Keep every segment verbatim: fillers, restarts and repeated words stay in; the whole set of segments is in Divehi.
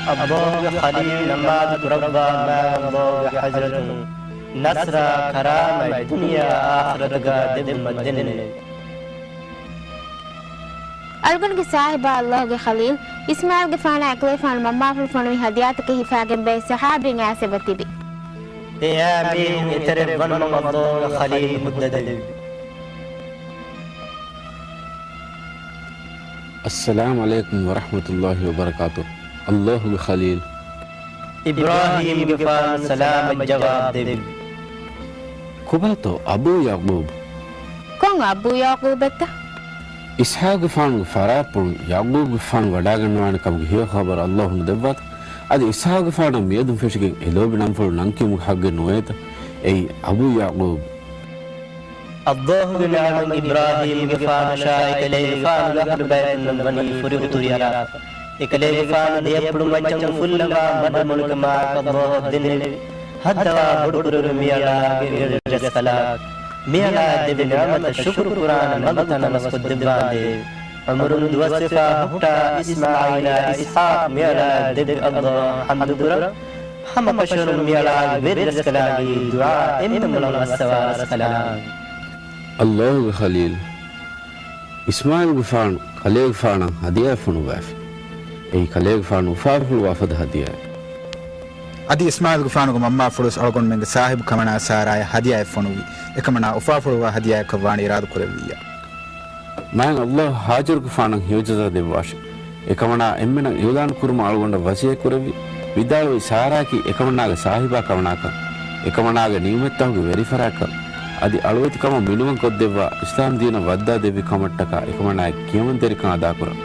ﷲ ގެ ޚަލީލް ނަމާދު ކުރައްވާ މާތް ﷲ ގެ ޙަޟްރަތުން ނަޞްރާ ކަރާމަތް ދުނިޔެއާ އާޚިރަތުގަ ދެއްވުމަށް ދެންނެވި. އަޅުގަނޑުގެ ސާހިބާ ﷲ ގެ ޚަލީލް އިސްމާޢީލްގެފާނާ އެކަލޭގެފާނު މަންމާފުޅު ފޮނުވި ހަދިޔާތަކެއް ހިފާގެން ބައެއް ޞަޙާބީން އައިސް އެބަތިބި. އެއާ މީހުން އެތެރެއަށް ވަނުމަށް ﷲ ގެ ޚަލީލް ހުއްދަ ދެއްވި. އައްސަލާމް ޢަލައިކުމް ވަރަޙްމަތުﷲ ވަބަރަކާތު. ﷲ ގެ ޚަލީލް އިބްރާހީމްގެފާނު ސަލާމަށް ޖަވާބު ދެއްވި. ކޮބާތޯ އަބޫ ޔަޢުޤޫބް؟ ކޮން އަބޫ ޔަޢުޤޫބެއްތަ؟ އިސްޙާޤުގެފާނުގެ ފަރާތްޕުޅުން ޔަޢުޤޫބްގެފާނު ވަޑާގަންނަވާނެ ކަމުގެ ހެޔޮ ޚަބަރު ﷲ ނުދެއްވާތަ؟ އަދި އިސްޙާޤުގެފާނަށް މިއަދުން ފެށިގެން އެ ލޯބި ނަންފުޅު ނަންކިޔުމުގެ ޙައްޤެއް ނުވޭތަ؟ އެއީ އަބޫ ޔަޢުޤޫބް. ﷲ ގެ ނިޢުމަތް އިބްރާހީމްގެފާނަށާއި އެކަލޭގެފާނުގެ އަހުލުބައިތުންނަށް ވަނީ ފުރި އުތުރި އަރާފަ. އެކަލޭގެފާނު ދެއަތްޕުޅު މައްޗަށް އުފުއްލަވާ މަޑުމޮޅިކަމާއެކު ﷲ އަށް ދެންނެވި. ހައްދަވާ ބޮޑުކުރެއްވި މިއަޅާގެ ވެރިރަސްކަލާނގެ، މިއަޅާއަށް ދެއްވި ނިޢުމަތަށް ޝުކުރު ކުރާނެ މަގު ތަނަވަސް ކޮށްދެއްވާނދޭވެ. ޢުމުރުން ދުވަސްވެފާ ހުއްޓާ އިސްމާޢީލާ އިސްޙާޤް މިއަޅާއަށް ދެއްވި ﷲ އަށް ޙަމްދުކުރަން. ހަމަކަށަވަރުން މިއަޅާގެ ވެރިރަސްކަލާނގެ ދުޢާ އެންމެ މޮޅަށް އައްސަވާ ރަސްކަލާނގެ. ﷲ ގެ ޚަލީލް އިސްމާޢީލްގެފާނު ކަލޭގެފާނަށް ހަދިޔާއެއް ފޮނުއްވައިފި. އެއީ ކަލޭގެފާނު އުފާފުޅުވާ ފަދަ ހަދިޔާއެއް. އަދި އިސްމާޢީލްގެފާނުގެ މަންމާފުޅުވެސް އަޅުގަނޑުމެންގެ ސާހިބު ކަމަނާ ސާރާއަށް ހަދިޔާއެއް ފޮނުއްވި. އެކަމަނާ އުފާފުޅުވާ ހަދިޔާއަކަށް ވާނީ އިރާދަކުރެއްވިއްޔާ. މާތް ﷲ ހާޖަރުގެފާނަށް ހެޔޮޖަޒާ ދެއްވާށި. އެކަމަނާ އެންމެނަށް އިޢުލާނު ކުރުމަށް އަޅުގަނޑަށް ވަޞިއްޔަތް ކުރެއްވި. ވިދާޅުވި ސާރާއަކީ އެކަމަނާގެ ސާހިބާ ކަމަނާކަން، އެކަމަނާގެ ނިޢުމަތްތަކުގެ ވެރިފަރާތްކަން، އަދި އަޅުވެތިކަމަށް މިނިވަން ކޮށްދެއްވާ އިސްލާމް ދީނަށް ވައްދާ ދެއްވި ކަމަށްޓަކާ އެކަމަނާގެ ކިޔަމަންތެރިކަން އަދާކުރަން.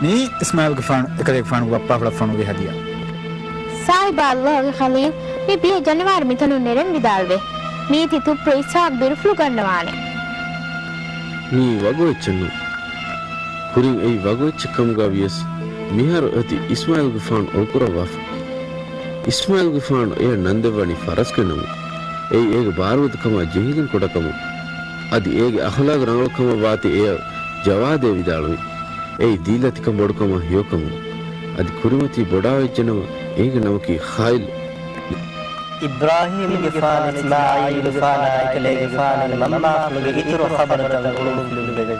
މިއީ އިސްމާޢީލްގެފާނު އެކަލޭގެފާނުގެ ބައްޕާފުޅަށް ފޮނުއްވި ހަދިޔާ. ސާހިބާ ﷲ ގެ ޚަލީލް، މި ބިޔަ ޖަނަވާރު މިތަނުން ނެރެން ވިދާޅުވޭ. މީތި ތުއްޕުޅު އިސްޙާޤް ބިރުފުޅު ގަންނަވާނެ. މީ ވަގު އެއްޗެއް ނޫން. ކުރިން އެއީ ވަގު އެއްޗެއް ކަމުގަ ވިޔަސް، މިހާރު އޭތި އިސްމާޢީލްގެފާނު އޮޅުކުރައްވާފަ. އިސްމާޢީލްގެފާނު އެޔަށް ނަންދެއްވަނީ ފަރަސްގެ ނަމުން. އެއީ އޭގެ ބާރުގަދަކަމާ ޖެހިލުން ކުޑަކަމުން. އަދި އޭގެ އަޚްލާޤު ރަނގަޅުކަމަށް ވާތީ އެޔަށް ޖަވާދޭ ވިދާޅުވި. އެއީ ދީލަތިކަން ބޮޑުކަމާ ހެޔޮކަމުން. އަދި ކުރިމަތީ ބޮޑާވެއްޖެނަމަ، އޭގެ ނަމަކީ ޚާއިލް. އިބްރާހީމްގެފާނު އިސްމާޢީލްގެފާނާ އެކަލޭގެފާނުގެ މަންމާފުޅުގެ އިތުރު ޚަބަރުތައް އުޅުންފިލުއްވެވި.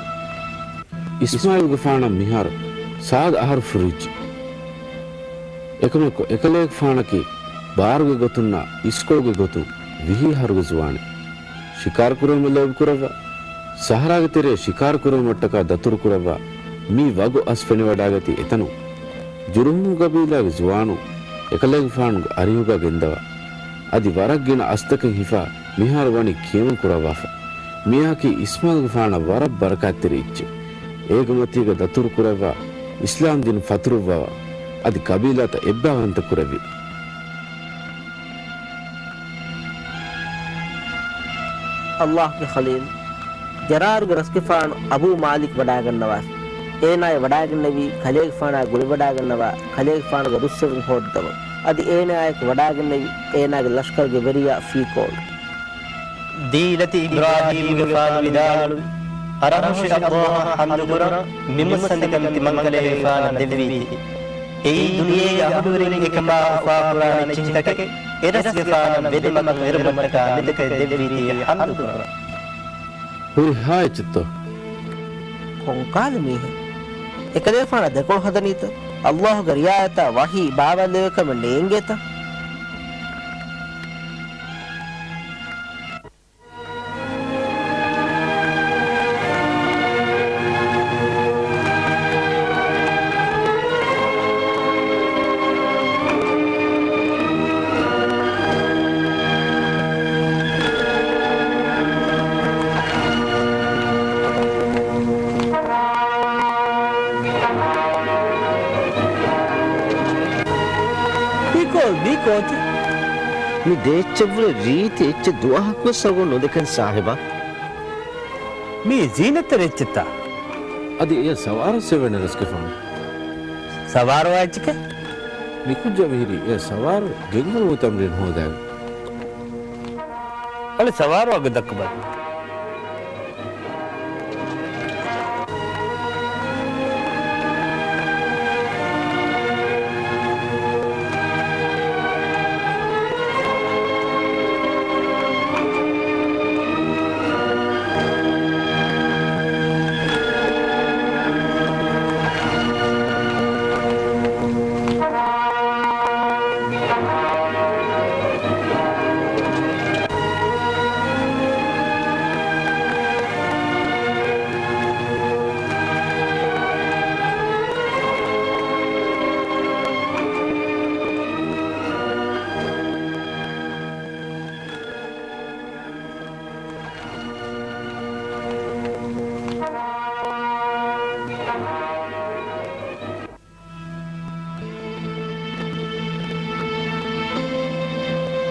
އިސްމާޢީލްގެފާނަށް މިހާރު ސާދަ އަހަރު ފުރިއްޖެ. އެކަމަކު އެކަލޭގެފާނަކީ ބާރުގެ ގޮތުންނާ އިސްކޮޅުގެ ގޮތުން ވިހި އަހަރުގެ ޒުވާނެއް. ޝިކާރު ކުރުމަށް ލޯބިކުރައްވާ، ސަހަރާގެ ތެރޭ ޝިކާރު ކުރުމަށްޓަކާ ދަތުރުކުރައްވާ، މި ވަގު އައިސް ފެނިވަޑާގަތީ އެތަނުން. ޖުރުހުމު ގަބީލާގެ ޒުވާނުން އެކަލޭގެފާނުގެ އަރިހުގަ ގެންދަވާ، އަދި ވަރަށް ގިނަ އަސްތަކެއް ހިފާ، މިހާރު ވަނީ ކިޔަމަން ކުރައްވާފަ. މިއާއަކީ އިސްމާޢީލްގެފާނަށް ވަރަށް ބަރަކާތްތެރި އެއްޗެއް. އޭގެ މަތީގަ ދަތުރު ކުރައްވާ، އިސްލާމް ދީން ފަތުރުއްވަވާ، އަދި ގަބީލާތައް އެއްބައިވަންތަ ކުރެއްވި. ﷲ ގެ ޚަލީލް ޖަރާރުގެ ރަސްގެފާނު އަބޫ މާލިކް ވަޑާގަންނަވާފި. އޭނާއަށް ވަޑާގެންނެވީ ކަލޭގެފާނާ ގުޅިވަޑާގަންނަވާ، ކަލޭގެފާނުގެ ރުއްސެވުން ހޯއްދަވަން. އަދި އޭނާއާއެކު ވަޑާގެންނެވި އޭނާގެ ލަޝްކަރުގެ ވެރިޔާ ފީކޯޅު. ދީލަތި އިބްރާހީމްގެފާނު ވިދާޅުވި، އަރަހުށި ﷲ އަށް ޙަމްދުކުރަން، މި މުއްސަނދިކަން ތިމަންކަލޭގެފާނަށް ދެއްވީތީ. އެއީ ދުނިޔޭގެ އަހުލުވެރިން އެކަމާ އުފާކުރާނެ އެއްޗެހިތަކެއް، އެރަސްގެފާނަށް ވެލިމަގުން އެރުމަށްޓަކާ މިތަކެއް ދެއްވީތީ ޙަމްދުކުރަން. ހުރިހާ އެއްޗެއްތޯ؟ ކޮންކަހަލަ މީހެއް؟ އެކަލޭގެފާނަށް ދެކޮޅު ހަދަނީތަ؟ ﷲ ގެ ރިޢާޔަތާ ވަޙީ ބާވާލެވޭ ކަމެއް ނޭނގޭތަ؟ މިކޯ، މީ ކޯޗެއް؟ މި ދޭއްޗެއްވުރެ ރީތި އެއްޗެއް ދުވަހަކުވެސް އަގުން ނުދެކެން ސާހިބާ. މީ ޒީނަތްތެރި އެއްޗެއްތަ؟ އަދި އެޔަށް ސަވާރު ސެވެނެ ރަސްގެފާނު. ސަވާރުވާ އެއްޗެކޭ؟ މިކުއްޖާ މިހިރީ އެޔަށް ސަވާރު ގެންގުޅުމުގެ ތަމްރީނު ހޯދާގެން. އަޅެ ސަވާރުވާ ގޮތް ދައްކަބަލަ.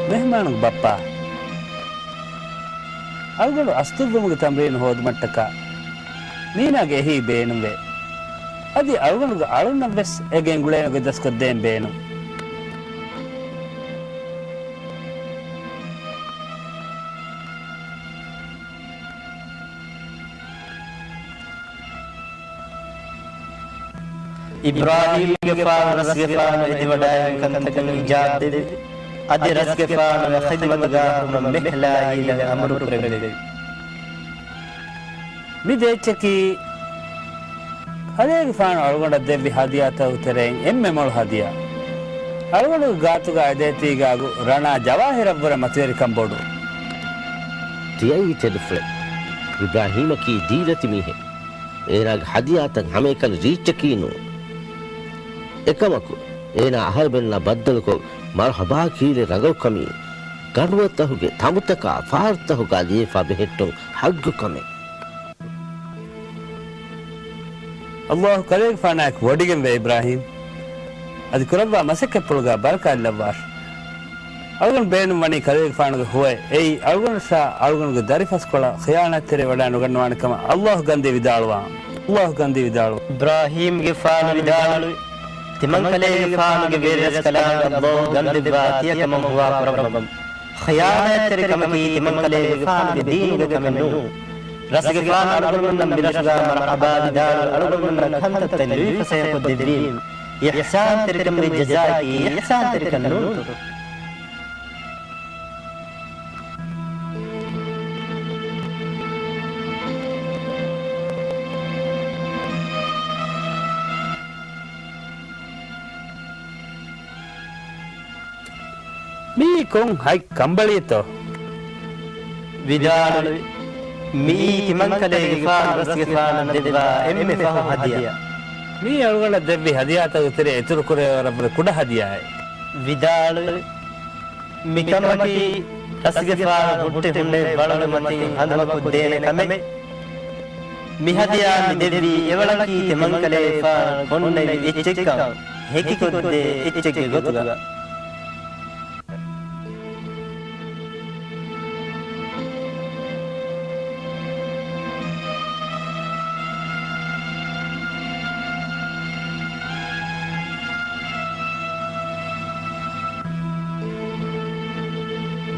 މެހްމާނުގެ ބައްޕާ، އަޅުގަނޑު އަސްތުއްވުމުގެ ތަމްރީނު ހޯދުމަށްޓަކާ މީނާގެ އެހީ ބޭނުންވޭ. އަދި އަޅުގަނޑުގެ އަޅުންނަށްވެސް އެ ގެންގުޅޭނެ ގޮތް ދަސްކޮށްދޭން ބޭނުން. އިބްރާހީމްގެފާނު ރަސްގެފާނު އެދިވަޑައިގެން ކަންތަކަށް އިޖާބަ ދެއްވި. އަދި ރަސްގެފާނުގެ ޚިދުމަތުގާ ހުރުމަށް މިހްލާއީލަށް އަމުރު ކުރެއްވި. މި ދޭއްޗަކީ ކަލޭގެފާނު އަޅުގަނޑަށް ދެއްވި ހަދިޔާތަކުގެ ތެރެއިން އެންމެ މޮޅު ހަދިޔާ. އަޅުގަނޑުގެ ގާތުގާ އެދޭތީގާގު ރަނާ ޖަވާހިރަށްވުރެ މަތިވެރިކަން ބޮޑު. ތިޔައީ ތެދުފުޅެއް. އިބްރާހީމަކީ ދީލަތި މީހެއް. އޭނާގެ ހަދިޔާތައް ހަމައެކަނި ރީއްޗަކީ ނޫން. އެކަމަކު، އޭނާ އަހަރުމެންނާ ބައްދަލުކޮށް މަރުޙަބާ ކީރި ރަނގަޅުކަމީ، ގަނޑުވަތަހުގެ ތަނބުތަކާ ފަހަރުތަހުގާ ލިޔެފާ ބެހެއްޓުން ޙައްޤު ކަމެއް. އައްލާހު ކަލޭގެފާނާއެކު ވޮޑިގެންވޭ އިބްރާހީމް. އަދި ކުރައްވާ މަސައްކަތްޕުޅުގާ ބަރަކާތް ލައްވާށި. އަޅުގަނޑު ބޭނުން ވަނީ ކަލޭގެފާނުގެ ހުވައެއް. އެއީ އަޅުގަނޑަށާ އަޅުގަނޑުގެ ދަރިފަސްކޮޅަށް ޚިޔާނާތްތެރި ވަޑައި ނުގަންނަވާނެ ކަމަށް އައްލާހު ގަންދީ ވިދާޅުވާ. އައްލާހު ގަންދީ ވިދާޅުވާ. އިބްރާހީމްގެފާނު ވިދާޅުވި، ތިމަންކަލޭގެފާނުގެ ވެރިރަސްކަލާނގެ އައްލާހު ގަންދެއްވާ ތިޔަކަމަށް ހުވާ ކުރައްވަމު. ޚިޔާނާތްތެރިކަމަކީ ތިމަންކަލޭގެފާނުގެ ދީނުގެ ކަމެއް ނޫން. ރަސްގެފާނު އަޅުގަނޑުމެންނަށް މިރަށުގާ މަރުޙަބާ ވިދާޅުވެ އަޅުގަނޑުމެންނަށް ކަންތައްތައް ލުއިފަސޭހަކޮށްދެއްވީމު. އިޙްސާންތެރިކަމުގެ ޖަޒާއަކީ އިޙްސާންތެރިކަން ނޫންތޯ؟ މިއީ ކޮން ހަތް ކަނބަޅިއެއްތޯ؟ ވިދާޅުވި، މިއީ ތިމަންކަލޭގެފާނު ރަސްގެފާނަށް ދެއްވާ އެންމެ ފަހު ހަދިޔާ. މިއީ އަޅުގަނޑަށް ދެއްވި ހަދިޔާތަކުގެ ތެރެއިން އިތުރުކުރެވޭ ވަރަށްވުރެ ކުޑަ ހަދިޔާއެއް. ވިދާޅުވި، މިކަމަކީ ރަސްގެފާނު ހުއްޓެ ހުންނެވި ވަޅުގެ މަތިން ހަނދުމަކޮށްދޭނެ ކަމެއް. މި ހަދިޔާ މި ދެއްވީ އެވަޅަކީ ތިމަންކަލޭގެފާނު ކޮންނެވި އެއްޗެއްކަން ހެކިކޮށްދޭ އެއްޗެއްގެ ގޮތުގަ.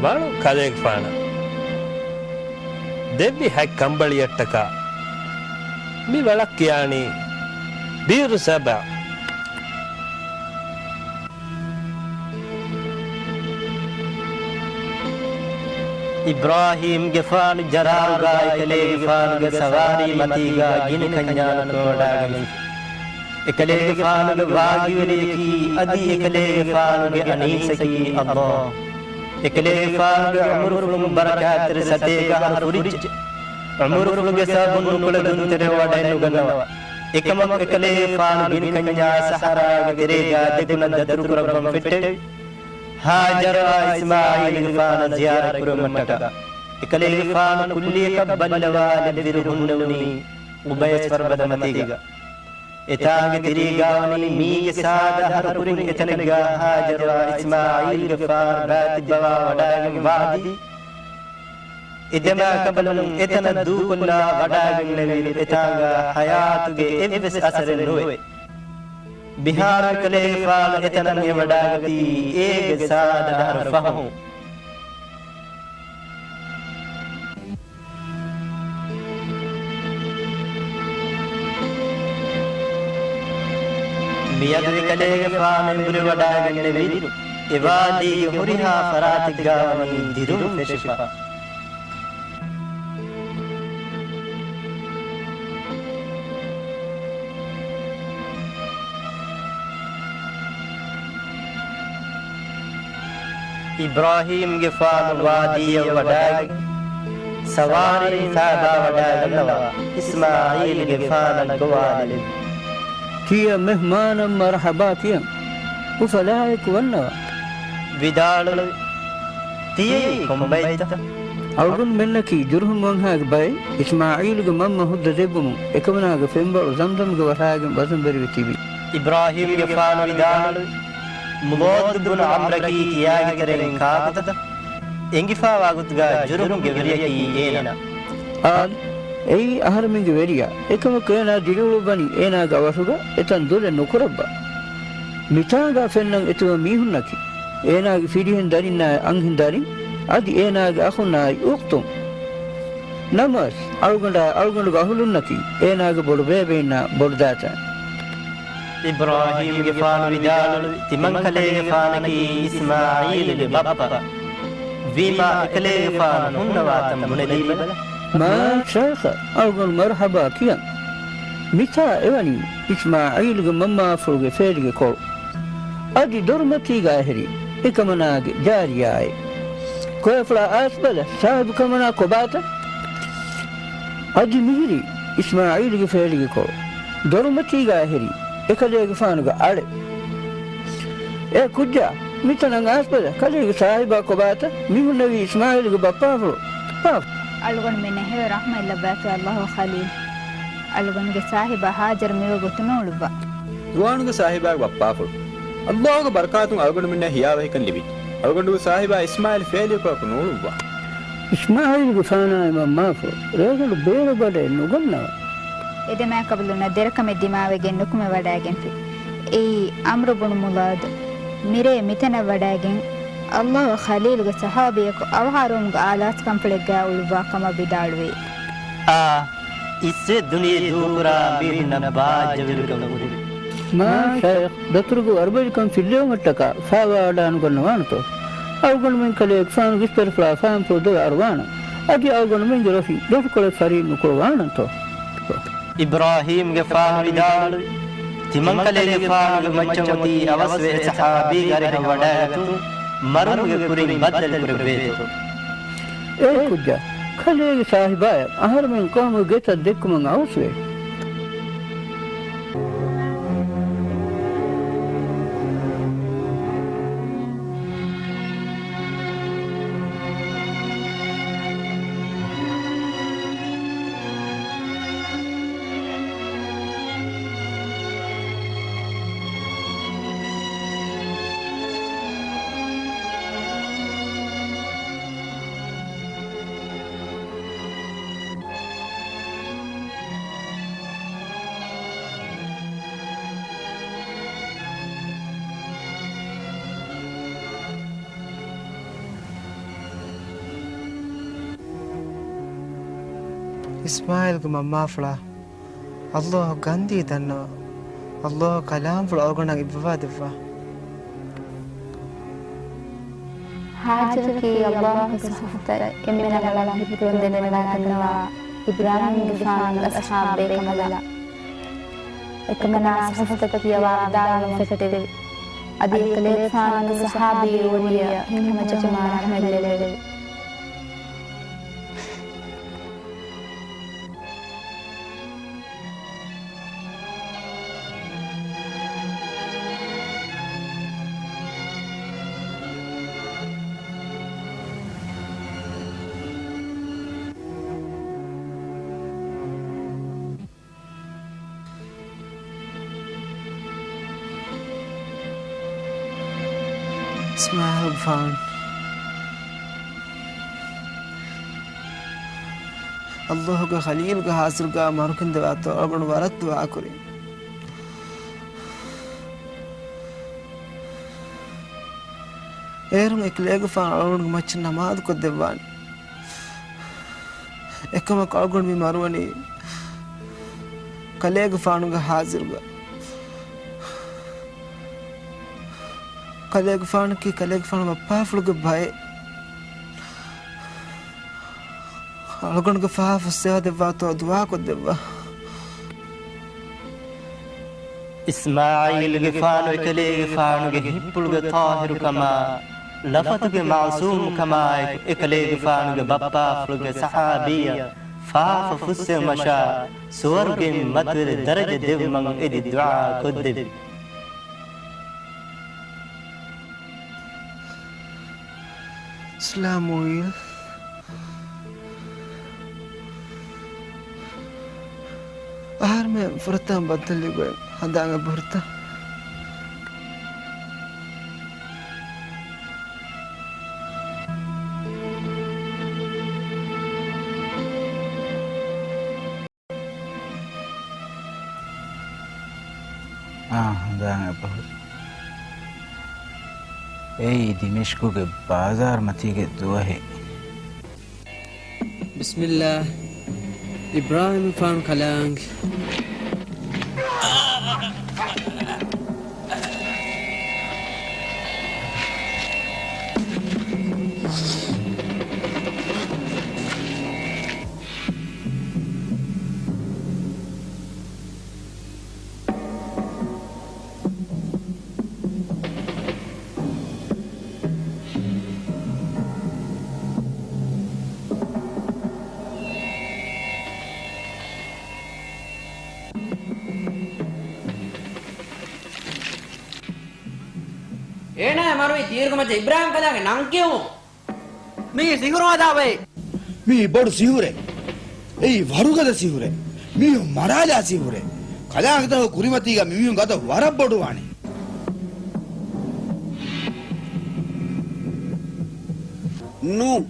ވަޅު ކަލޭގެފާނަށް ދެއްވި ހަތް ކަނބަޅިއަށްޓަކާ މި ވަޅަށް ކިޔާނީ ބީރު ސަބަ. އިބްރާހީމްގެފާނު ޖަރާރުގާ އެކަލޭގެފާނުގެ ސަވާރީ މަތީގާ ގިނަ ކަންޏާ ނުކުމެވަޑައިގަންފި. އެކަލޭގެފާނުގެ ވާގިވެރިޔަކީ އަދި އެކަލޭގެފާނުގެ އަނީސަކީ އައްލާހު. އެކަލޭގެފާނުގެ ޢުމުރުފުޅުން ބަރަކާތްތެރި ސަތޭކަ އަހަރު ފުރިއްޖެ. ޢުމުރުފުޅުގެ ސަބަބުން ނުކުޅެދުންތެރިވެވަޑައެއް ނުގަންނަވާ. އެކަމަކު އެކަލޭގެފާނު ގިނަ ކަންޏާ ސަހަރާގެ ތެރޭގާ ދެކުނަށް ދަތުރުކުރައްވަން ފެއްޓެވި. ހާޖަރާ އިސްމާޢީލުގެފާނަށް ޒިޔާރަތް ކުރެވުމަށްޓަކާ، އެކަލޭގެފާނު ކުއްލިއަކަށް ބައްލަވާލެއްވިރު ހުންނެވުނީ ޤުބައިސް ފަރުބަދަ މަތީގަ. އެތާނގެ ތިރީގާވަނީ މީގެ ސާދަ އަހަރު ކުރިން އެތަނެއްގާ ހާޖަރާ އިސްމާޢީލުގެފާނު ބާތިއްބަވާ ވަޑައިގެން ވާދީ. އެދެމާ ކަނބަލުން އެތަނަށް ދޫކޮށްލާ ވަޑައިގެންނެވިރު އެތާނގާ ޙަޔާތުގެ އެއްވެސް އަސަރެއް ނުވޭ. މިހާރު އެކަލޭގެފާނު އެތަނަށް އެ ވަޑައިގަތީ އޭގެ ސާދަ އަހަރު ފަހުން. މިއަދު އެކަލޭގެފާނު އެނބުރިވަޑައިގެންނެވިއިރު، އެ ވާދީގެ ހުރިހާ ފަރާތެއްގާ ވަނީ ދިރުން ފެށިފަ. އިބްރާހީމްގެފާނު ވާދީއަށް ވަޑައިގެން، ސަވާރީން ފައިބާވަޑައިގަންނަވާ އިސްމާޢީލްގެފާނަށް ގޮވާލެވި. ތިޔަ މެހްމާނަށް މަރުޙަބާ ކިޔަން އުފަލާއެކު ވަންނަވާ. ވިދާޅުވި، ތިޔައީ ކޮންބައެއްތަ؟ އަޅުގަނޑުމެންނަކީ ޖުރުހުމް ވަންހާގެ ބައެއް، އިސްމާޢީލުގެ މަންމަ ހުއްދަ ދެއްވުމުން އެކަމަނާގެ ފެންވަޅު ޒަމްޒަމްގެ ވަށާގެން ވަޒަންވެރިވެ ތިބި. އިބްރާހީމްގެފާނު ވިދާޅުވި، މުޟާދު ބުނު ޢަމްރަކީ ތިޔާގެ ތެރެއިން ކާކުތަ؟ އެނގިފާވާ ގޮތުގަ ޖުރުހުމްގެ ވެރިޔަކީ އޭނަ. އާދެ، އެއީ އަހަރެމެންގެ ވެރިޔާ. އެކަމަކު އޭނާ ދިރިއުޅުއްވަނީ އޭނާގެ އަވަށުގަ އެތަން ދުލެއް ނުކުރައްވާ. މިތާނގަ ފެންނަން އެތިބަ މީހުންނަކީ އޭނާގެ ފިރިހެން ދަރިންނާއި އަންހެން ދަރިން، އަދި އޭނާގެ އަޚުންނާއި އުޚްތުން. ނަމަވެސް، އަޅުގަނޑާ އަޅުގަނޑުގެ އަހުލުންނަކީ އޭނާގެ ބޮޑު ބޭބެއިންނާ ބޮޑުދައިތައް. އިބްރާހީމްގެފާނު ވިދާޅުވި، ތިމަންކަލޭގެފާނަކީ އިސްމާޢީލުގެ ބައްޕަ. ވީމާ އެކަލޭގެފާނު ހުންނަވާތަން ބުނެލީބަލަ. މާ ޝައިޚަށް އަޅުގަނޑު މަރުޙަބާ ކިޔަން. މިތާ އެވަނީ އިސްމާޢީލުގެ މަންމާފުޅުގެ ފޭލިގެ ކޮޅު. އަދި ދޮރުމަތީގަ އެހެރީ އެކަމަނާގެ ޖާރިޔާއެއް. ކޮއެފުޅާ އައިސްބަލަ، ސާހިބު ކަމަނާ ކޮބާތަ؟ އަދި މިހިރީ އިސްމާޢީލުގެ ފޭލިގެ ކޮޅު. ދޮރުމަތީގަ އެހެރީ އެކަލޭގެފާނުގެ އަޅެއް. އޭ ކުއްޖާ، މިތަނަށް އައިސްބަލަ، ކަލޭގެ ސާހިބާ ކޮބާތަ؟ މި ހުންނެވީ އިސްމާޢީލުގެ ބައްޕާފުޅު. ބާ. އަޅުގަނޑުމެންނަށް ހެޔޮ ރަޙްމަތް ލައްވާފައި ﷲ ޚަލީލް. އަޅުގަނޑުގެ ސާހިބާ ހާޖަރު މިވަގުތު ނޫޅުއްވާ. ޒުވާނުގެ ސާހިބާގެ ބައްޕާފުޅު. ﷲ ގެ ބަރަކާތުން އަޅުގަނޑުމެންނަށް ހިޔާވަހިކަން ލިބި. އަޅުގަނޑުގެ ސާހިބާ އިސްމާޢީލް ފޭލިގެ ކޮޅަކު ނޫޅުއްވާ. އިސްމާޢީލުގެފާނާއި މަންމާފުޅު ރޭގަނޑު ބޭރަށް ވަޑައެއް ނުގަންނަވާ. އެދެމައިކަބަލުންނަށް ދެރަކަމެއް ދިމާވެގެން ނުކުމެވަޑައިގެންފި. އެއީ ޢަމްރު ބުނު މުޟާދު. މިރޭ މިތަނަށް ވަޑައިގެން ﷲ ޚަލީލުގެ ޞަޙާބީއަކު އަވަހާރަވުމުގެ އާލާސްކަންފުޅެއްގައި އުޅުއްވާ ކަމަށް ވިދާޅުވި. އާ، އިސްވެ ދުނިޔެ ދޫކުރާ މީހުންނަށް ބާއްޖަވެރިކަން ހުރި. މާ ޝައިޚް، ދަތުރުގެ ވަރުބަލިކަން ފިއްލެވުމަށްޓަކާ ފައިވާވަޑައިނުގަންނަވާނެތޯ؟ އަޅުގަނޑުމެން ކަލޭގެފާނުގެ އިސްތަށިފުޅާ ފާންޕުޅު ދޮވެ އަރުވާނަން. އަދި އަޅުގަނޑުމެންގެ ރޮށި ރޮށިކޮޅެއް ފަރީން ނުކުޅަވާނަންތޯ؟ އިބްރާހީމްގެފާނު ވިދާޅުވި، ތިމަންކަލޭގެފާނުގެ މައްޗަށް އޮތީ އަވަސްވެ އެ ޞަޙާބީގެ އަރިހަށް ވަޑައިގަތުން މަރުމުގެ ކުރިން ބައްދަލުކުރެއްވޭތޯ. އޭ ކުއްޖާ، ކަލޭގެ ސާހިބާއަށް އަހަރުމެން ޤައުމުގެ ގެތައް ދެއްކުމަށް އަވަސްވޭ. އިސްމާޢީލްގެ މަންމާފުޅާ، ﷲ ގަންދީ ދަންނަވާ. ﷲ ކަލާމްފުޅު އަޅުގަނޑަށް އިއްވަވާ ދެއްވާ. ހާޖަރަކީ ﷲ ގެ ޞުޙުފުތައް އެންމެ ރަނގަޅަށް ހިތުރަން ދެނެވަޑައިގަންނަވާ އިބްރާހީމްގެފާނުގެ އަޞްޙާބެއް ކަމަށްލާ. އެކަމަނާ ޞުޙުފުތައް ކިޔަވާ ވިދާޅުވުން ފެއްޓެވި. އަދި އެކަލޭގެފާނުގެ ޞަޙާބީ އެއޮޅިއަށް ހިތްހަމަޖެހުމާ ރަޙްމަތް ލެއްވެވި. އިސްމާޢީލްގެފާނު ﷲ ގެ ޚަލީލުގެ ޙަޟްރަތުގަ މަރުކަން ދެވާތޯ އަޅުގަނޑު ވަރަށް ދުޢާ ކުރިން. އޭރުން އެކަލޭގެފާނު އަޅުގަނޑުގެ މައްޗަށް ނަމާދު ކޮށްދެއްވާނެ. އެކަމަކު އަޅުގަނޑު މި މަރުވަނީ ކަލޭގެފާނުގެ ޙަޟްރަތުގަ. ކަލޭގެފާނަކީ ކަލޭގެފާނު ބައްޕާފުޅުގެ ބައެއް. އަޅުގަނޑުގެ ފާފަ ފުއްސަވާދެއްވާތޯ ދުޢާކޮށްދެއްވާ. އިސްމާޢީލްގެފާނު އެކަލޭގެފާނުގެ ހިތްޕުޅުގެ ޠާހިރުކަމާ، ލަފަތުގެ މަޢުޞޫމުކަމާއެކު، އެކަލޭގެފާނުގެ ބައްޕާފުޅުގެ ޞަޙާބީއަށް ފާފަ ފުއްސެވުމަށާ، ސުވަރުގެއިން މަތިވެރި ދަރަޖަ ދެއްވުމަށް އެދި ދުޢާ ކޮށްދެއްވި. އިސްލާމުއިލް، އަހަރުމެން ފުރަތަމަ ބައްދަލުވި ގޮތް ހަނދާން އެބަހުރިތަ؟ އާ، ހަނދާން އެބަހުރި. އެއީ ދިމިޝްޤުގެ ބާޒާރުމަތީގެ ދުވަހެއް. ބިސްމިއްލާހް. އިބްރާހިމްގެފާނު ކަލާނގެ. އޭނާ މަރުވީ ތީރުގެ މައްޗަށް އިބްރާހިމް ކަލާނގެ ނަން ކިޔުމުން. މީ ސިހުރު އަދާބައެއް. މީ ބޮޑު ސިހުރެއް. އެއީ ވަރުގަދަ ސިހުރެއް. މީހުން މަރާލާ ސިހުރެއް. ކަލާނގެތަކުގެ ކުރިމަތީގަ މިމީހުން ގަދަ ވަރަށް ބޮޑުވާނެ. ނޫން.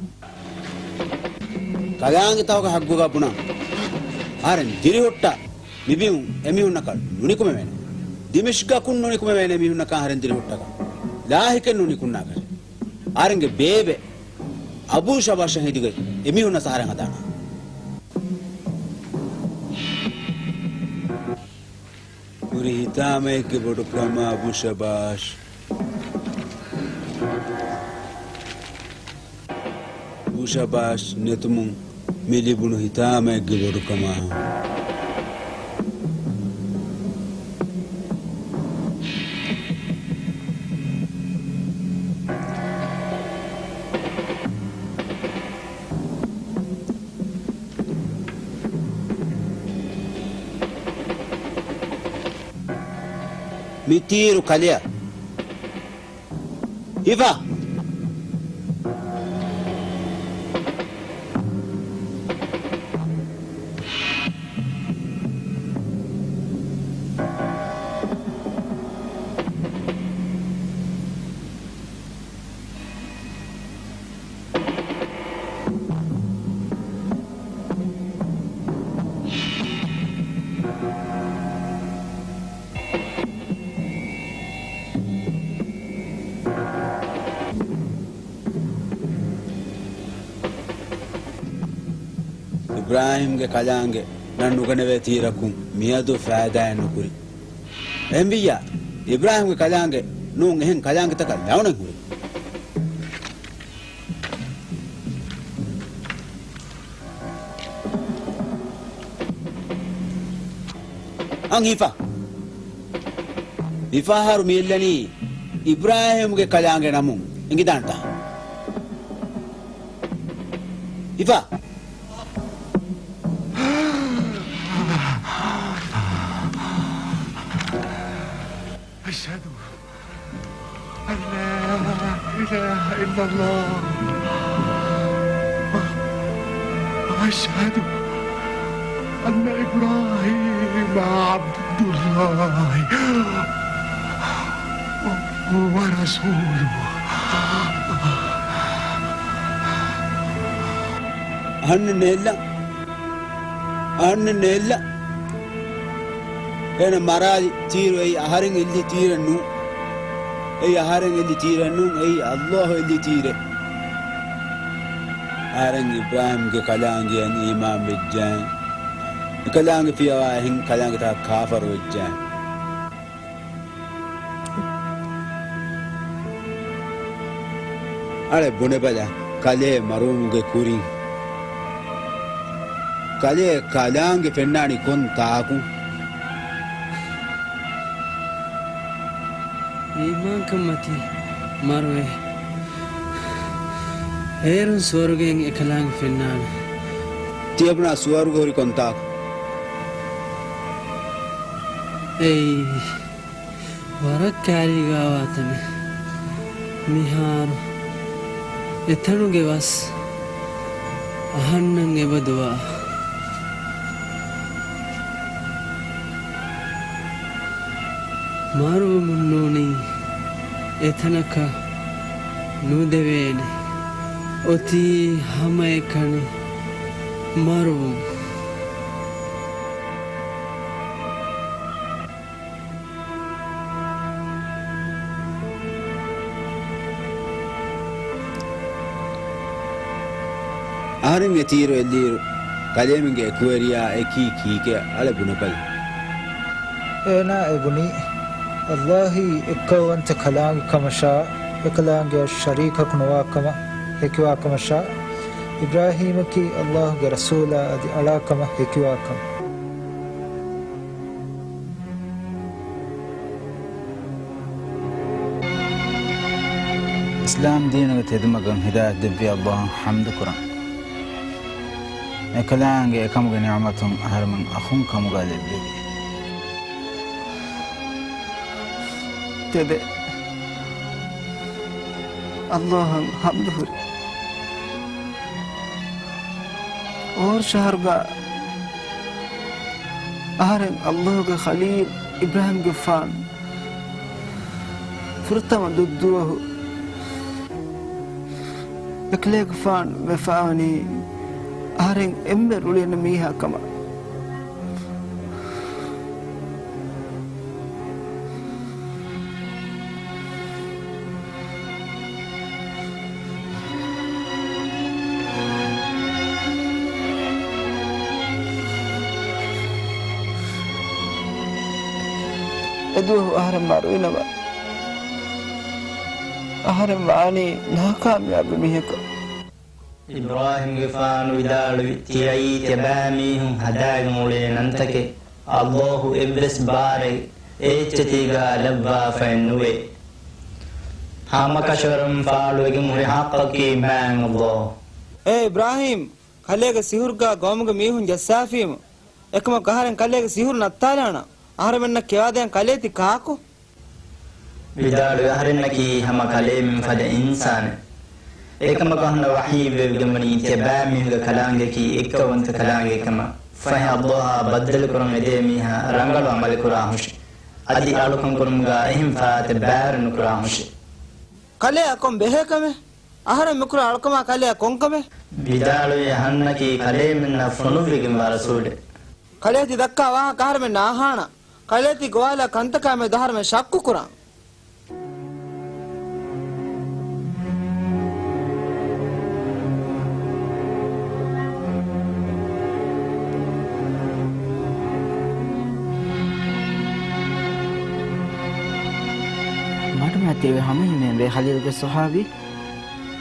ކަލާނގެތަކުގެ ހައްގުގަ ބުނަން. އަހަރެން ދިރިހުއްޓާ މިބިމުން އެމީހުންނަކަށް ނުނިކުމެވޭނެ. ދިމިޝްޤަކުން ނުނިކުމެވޭނެ އެމީހުންނަކަށް އަހަރެން ދިރިހުއްޓަކަށް. ލާހިކެއް ނުނިކުންނާކަށެއް. އަހަރެންގެ ބޭބެ އަބޫ ޝަބާޝަށް ހެދިގޮތް އެމީހުންނަށް އަހަރެން ހަދާނަން. ހުރި ހިތާމައެއްގެ ބޮޑުކަމާ އަބޫ ޝަބާޝް. އަބޫ ޝަބާޝް ނެތުމުން މި ލިބުނު ހިތާމައެއްގެ ބޮޑުކަމާ. މި ތީރު ކަލެއަށް. ހިފާ. އިބްރާހިމްގެ ކަލާނގެ ނަން ނުގަނެވޭ ތީރަކުން މިއަދު ފައިދާއެއް ނުކުރި. އެހެންވިއްޔާ، އިބްރާހިމްގެ ކަލާނގެ ނޫން އެހެން ކަލާނގެތަކަށް ލައުނަތް ހުރި. އަން ހިފާ. މިފަހަރު މިއެއްލަނީ އިބްރާހިމްގެ ކަލާނގެ ނަމުން އެނގިދާނެތާ؟ ހިފާ. أشهد أن لا إله إلا الله. وأشهد أن إبراهيم عبد الله ورسوله. އަހަންނެއް ނޭއްލަ. އަހަންނެއް ނޭއްލަ. އޭނަ މަރާލި ތީރު އެއީ އަހަރެން އެއްލި ތީރެއް ނޫން. އެއީ އަހަރެން އެއްލި ތީރެއް ނޫން. އެއީ އައްލާހު އެއްލި ތީރެއް. އަހަރެން އިބްރާހިމްގެ ކަލާނގެއަށް އީމާން ވެއްޖާނެ. އެކަލާނގެ ފިޔަވާ އެހެން ކަލާނގެތަކަށް ކާފަރު ވެއްޖާނެ. އަޅެ ބުނެބަލަ، ކަލޭ މަރުވުމުގެ ކުރިން ކަލޭ ކަލާނގެ ފެންނާނީ ކޮން ތާކު؟ އީމާންކަން މަތީ މަރުވޭ. އޭރުން ސުވަރުގެއިން އެކަލާނގެ ފެންނާނެ. ތިޔަބުނާ ސުވަރުގެ ހުރި ކޮން ތާކު؟ އެއީ ވަރަށް ކައިރީގާވާ ތަނެއް. މިހާރު އެތަނުގެ ވަސް އަހަންނަށް އެބަދުވާ. މަރުވުމުން ނޫނީ އެތަނަކަށް ނުދެވޭނެ. އޮތީ ހަމައެކަނި މަރުވުން. އަހަރެން އެ ތީރު އެއްލިއިރު، ކަލޭމެންގެ އެކުވެރިޔާ އެކީ ކީކޭ؟ އަޅެ ބުނެބަލަ. އޭނާ އެ ބުނީ، އައްލާހީ އެއްކައުވަންތަ ކަލާނގެ ކަމަށާ، އެކަލާނގެއަށް ޝަރީކަކު ނުވާ ކަމަށް ހެކިވާ ކަމަށާ، އިބްރާހީމަކީ އައްލާހުގެ ރަސޫލާ އަދި އަޅާ ކަމަށް ހެކިވާ ކަމަށް. އިސްލާމް ދީނުގެ ތެދުމަގަށް ހިދާޔަތް ދެއްވި އައްލާހަށް ޙަމްދު ކުރަން. އެކަލާނގެ އެކަމުގެ ނިޢުމަތުން އަހަރުމެން އަޚުން ކަމުގަ ލެއްވެވި. ތެދެއް އައްލާހަށް ޙަމްދު ހުރި. އޯރު ޝަހަރުގަ އަހަރެން އައްލާހުގެ ޚަލީލް އިބްރާހީމްގެފާނު ފުރަތަމަ ދުއްދުވަހު އެކަލޭގެފާނު ވެފާވަނީ އަހަރެން އެންމެ ރުޅިއަންނަ މީހާ ކަމަށް. އެދުވަހު އަހަރެން މަރުވިނަމަ، އަހަރެން ވާނީ ނާކާމިޔާބު މީހަކަށް. އިބްރާހީމްގެފާނު ވިދާޅުވި، ތިޔައީ ތިޔަބައިމީހުން ހަދާގެން އުޅޭ ނަންތަކެއް. އައްލާހު އެއްވެސް ބާރެއް އެ އެއްޗެތީގަ ލައްވާފައެއް ނުވޭ. ހަމަކަށަވަރުން ފާޅުވެގެން ހުރި ޙައްޤަކީ މާތް އައްލާހު. އޭ އިބްރާހީމް، ކަލޭގެ ސިހުރުގަ ގައުމުގެ މީހުން ޖައްސާފީމު. އެކަމަކު އަހަރެން ކަލޭގެ ސިހުރު ނައްތާލާނަން. އަހަރެމެންނަށް ކިޔަވާދޭން ކަލޭ ތި ކާކު؟ ވިދާޅުވި، އަހަރެންނަކީ ހަމަ ކަލޭމެން ފަދަ އިންސާނެއް. އެކަމަކު އަހަންނަށް ވަޙީ ވެވިގެންވަނީ ތިޔަބައިމީހުންގެ ކަލާނގެއަކީ އެއްކައުވަންތަ ކަލާނގެ ކަމަށް. ފަހެ އައްލާހާ ބައްދަލުކުރަން އެދޭ މީހާ ރަނގަޅު ޢަމަލެއް ކުރާހުށި. އަދި އަޅުކަން ކުރުމުގަ އެހެން ފާތެއް ބާރު ނުކުރާހުށި. ކަލެއަށް ކޮން ބެހޭ ކަމެއް؟ އަހަރެން މިކުރާ އަޅުކަމާ ކަލެއަށް ކޮންކަމެއް؟ ވިދާޅުވި، އަހަންނަކީ ކަލޭމެންނަށް ފޮނުއްވިގެންވާ ރަސޫލެއް. ކަލޭ ތި ދައްކާ ވާހަކަ އަހަރެމެންނަށް އަހާނަން. ކަލޭ ތި ގޮވާލާ ކަންތަކާމެދު އަހަރެމެން ޝައްކު ކުރަން. މަޑުމައިތިއެވެ. ހަމައެހެންމެ ޚަލީލްގެ ޞަޙާބީ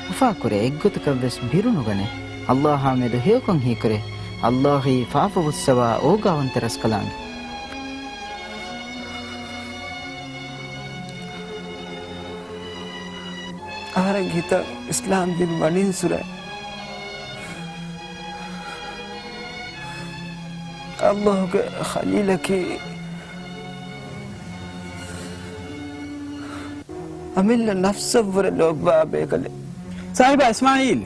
އުފާކުރޭ، އެއްގޮތަކަށްވެސް ބިރުނުގަނޭ. އައްލާހާމެދު ހެޔޮކޮން ހީކުރޭ. އައްލާހީ ފާފަ ފުއްސަވާ އޯގާވަންތަ ރަސްކަލާނގެ. އަހަރެންގެ ހިތަށް އިސްލާމް ދީން ވަނީންސުރެ އައްލާހުގެ ޚަލީލަކީ އަމިއްލަ ނަފްސަށްވުރެ ލޯބިވާ ބޭކަލެއް. ސާހިބާ އިސްމާޢީލް،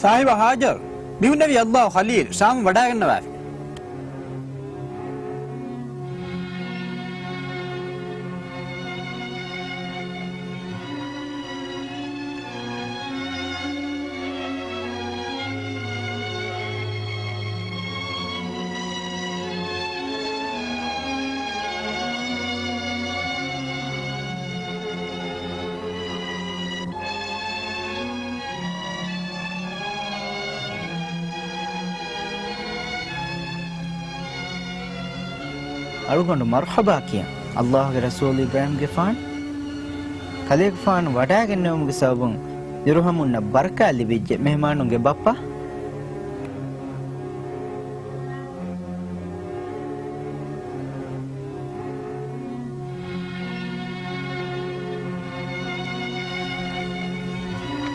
ސާހިބާ ހާޖަރު، މި ހުންނެވީ އައްލާހު ޚަލީލް ޝާމު ވަޑާގަންނަވާފި. އަޅުގަނޑު މަރުޙަބާ ކިޔަން. އައްލާހުގެ ރަސޫލު އިބްރާހީމްގެފާނު، ކަލޭގެފާނު ވަޑާގެންނެވުމުގެ ސަބަބުން ދުރުހަމުންނަށް ބަރަކާތް ލިބިއްޖެ މެހެމާނުންގެ ބައްޕަ.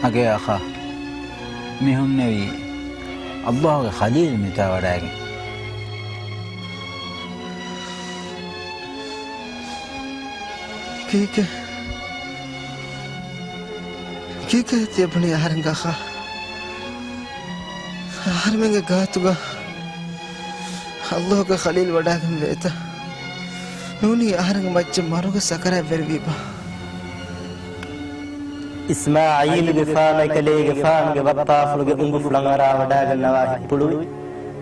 އަގޭ އަޚާ، މި ހުންނެވީ ﷲ ގެ ޚަލީލް މިތާ ވަޑައިގެން. ކީކޭ؟ ކީކޭ ތިޔަބުނީ އަހަރެންގެ އަޚާ؟ އަހަރެމެންގެ ގާތުގަ ﷲ ގެ ޚަލީލް ވަޑައިގެން ވޭތަ؟ ނޫނީ އަހަރެންގެ މައްޗަށް މަރުގެ ސަކަރާތް ވެރިވީބާ؟ އިސްމާޢީލުގެފާނު އެކަލޭގެފާނުގެ ބައްޕާފުޅުގެ އުނގުފުޅަށް އަރާ ވަޑައިގަންނަވާ ހިތްޕުޅުވި.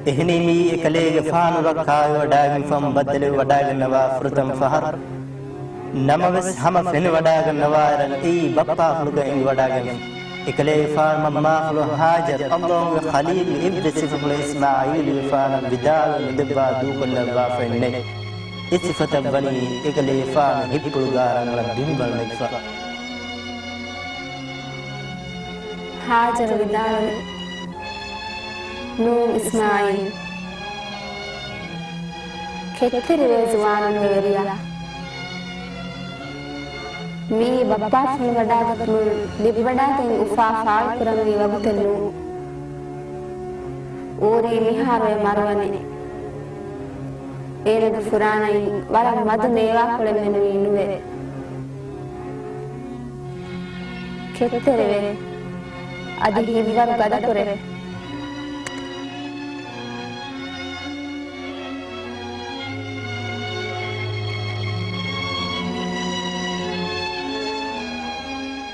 އެހެނީ މިއީ އެކަލޭގެފާނު ރައްކާވެވަޑައިގެންފަ ބައްދަލުވެވަޑައިގަންނަވާ ފުރަތަމަ ފަހަރު. ނަމަވެސް ހަމަ ފެނިވަޑައިގަންނަވާއިރަށް އެއީ ބައްޕާފުޅުގަ އެނގިވަޑައިގެންފަ. އެކަލޭގެފާނު މަންމާފުޅު ހާޖަރު ﷲ ގެ ޚަލީލްގެ އެއްވެސް ސިފަފުޅެއް އިސްމާޢީލުގެފާނަށް ވިދާޅުވެ ނުދެއްވާ ދޫކޮށްލައްވާފައެއް ނެތް. އެ ސިފަތައް ވަނީ އެކަލޭގެފާނު ހިތްޕުޅުގާ ރަނގަޅަށް ބިންވަޅު ނެގިފަ. ހާޖަރު ވިދާޅުވި، ނޫން އިސްމާޢީލް. ކެތްތެރިވޭ ޒުވާނުންގެ ވެރިޔާ. މިއީ ބައްޕާފުޅު ވަޑާގަތުމުން ލިބިވަޑާގެން އުފާ ފާޅުކުރަންވީ ވަގުތެއް ނޫން. އޫރީ މިހާރު އެ މަރުވަނީ. އޭނަގެ ފުރާނައިން ވަރަށް މަދު ނޭވާކޮޅެއް މެނުވީ ނުވޭ. ކެތްތެރިވޭ. އަދި ހިތްވަރު ގަދަކުރޭ.